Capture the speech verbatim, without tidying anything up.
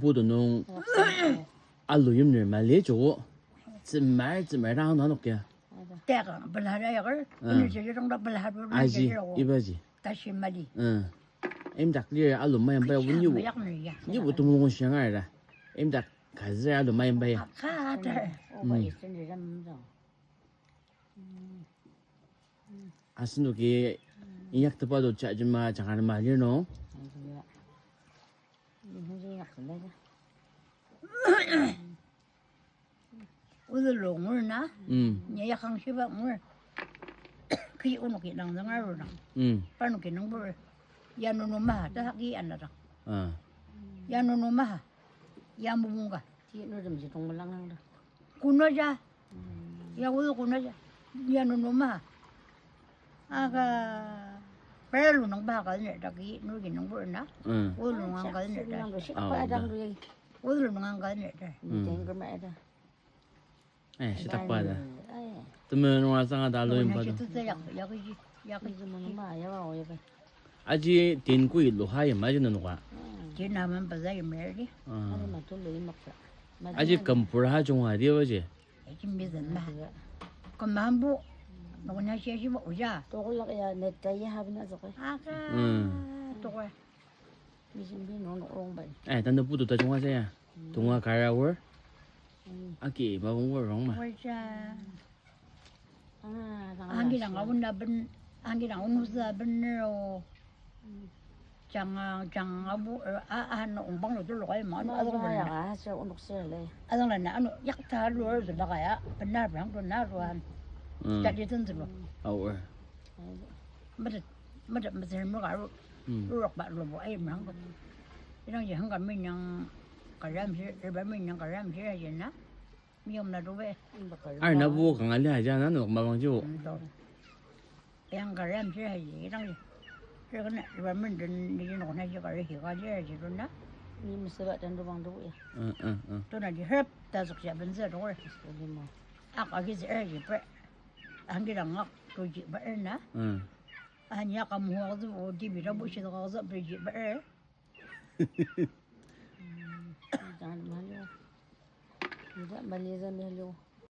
Putu nung alu yimner mali joko. Tsümar, tsümar dang anok ya. Teka, belhara yaker, ah, ini jadi dong da belhara, aji, jadi dong. Ibaji. Tashi mali. Ah. Imdak lir alu mayim bai, tashi wunyi wu. Mayak ni ya. Ni wu tumung shangar da. Imdak kazir alu mayim bai. Akata. Mm. Asenoki inyak tepa do cha jema jangar ma lir no. Ozü lo ngur na. Mm. Nya yakang shiba ngur. Ki onok inang zangar ro na. Mm. Parnoki nang bur. Ya nunu maha, ta ki ana ta. Ah. Ya nunu maha. Ya mumung ka. Ti nudem ji tong malang nang da. Kuno ja. Ya wu kuno ja. Ya nunu maha. Aka, pera lu nang ba ka ne ta ki, nu ki nang bur na. Mm. Wu lu nang ka ne ta. Nang shi pa dang lu. Wu lu nang ka ne ta. Mm. Teng ke ma ta. Eh, shitakba da. Ai. Temen nung azanga da aloim pa do. Yak, yak, yak. Aji tin kui lo ha yim aji nung ka. Tin aman pa za yim ri. Ah. Aji kampur ha jung ha di aji. Aji mizan ma. Kemambo. Nokna shi shi ba uja. Tokol ya neta ya ha bina zokoi. Aka. Mm. Tokoi. Mijin bi nung nung rong bai. Eh, tanda putu ta junga saya. Mm. Tunga kara wor. Mm. Aki, mabung wor rong ma. Wor ja. Ah, angidang awun da ben, angidang awun usa ben nero. Mm. Janga, janga abu, eh, a, a, no, umbang lo tu lo kai ma, ma, azong ma, na. Ya, sir, unuk sir le. Azong na, ano, yak ta lo, zo la kaya, benar, benar, tu na, lo, an. Mm. Jadi tu, tu lo. Awor. Ai. Mada, mada, mada, mada, mada, Mm. Rurok ba lo bo ai mrang ko. Irang ji hangka minyang karam shi, riba minyang karam shi aji na. Miyom na dobe. Ar na bo kanga li aja na nok mabang ji bo. Mm, do. Yang karam shi aji, irang ji. Rikana riba min den ni nok na ji kari hi ka ji aji do na. Ni mesela dan do bang do ya. Mm, mm, mm. Do na ji herb ta zuk ja benze do. Ak agi ze aji pre. Angidang ak to ji ba er na. Mm. Anya kamu hua kazu o dibi rabu shi ka kazu peji ba er. Mm, dan malo. Ida mali za malo.